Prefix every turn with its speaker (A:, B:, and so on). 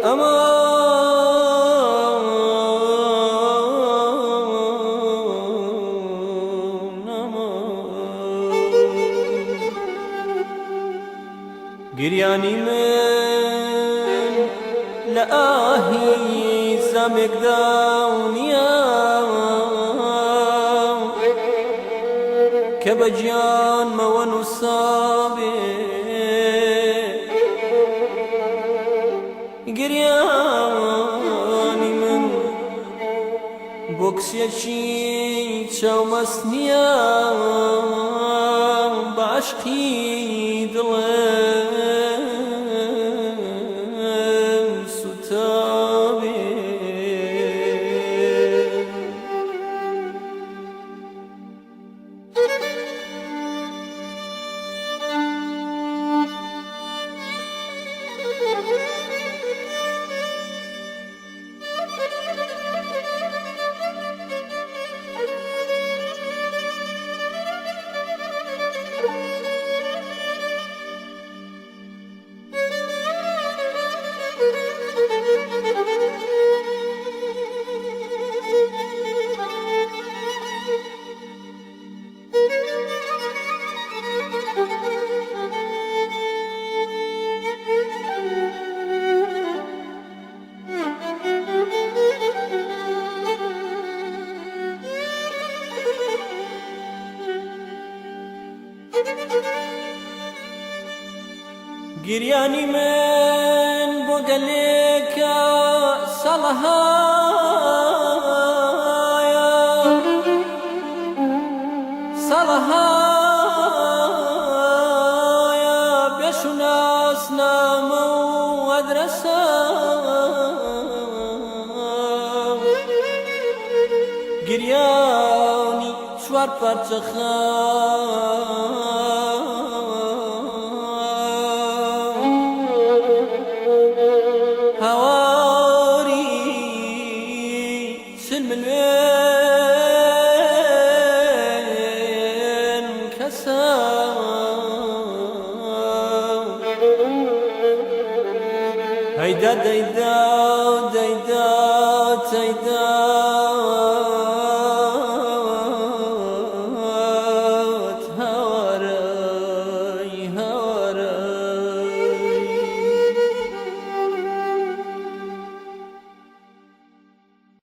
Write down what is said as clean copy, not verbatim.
A: ئەمان ئەمان. گریانی من لە ئاهی زامێکدا نییە کە بە گیانمەوە نووسابێ. گریانی من بۆ کچێکی چاومەست نییە بە عەشقی دڵم سوتابێ. گریانی من بۆ گەلێکە ساڵەهایە ساڵەهایە بێ شوناسنامە و ئەدرەسە. گریانی چوار پارچە هاواری 40 ملیۆن کەسە. هەیداد هەیداد.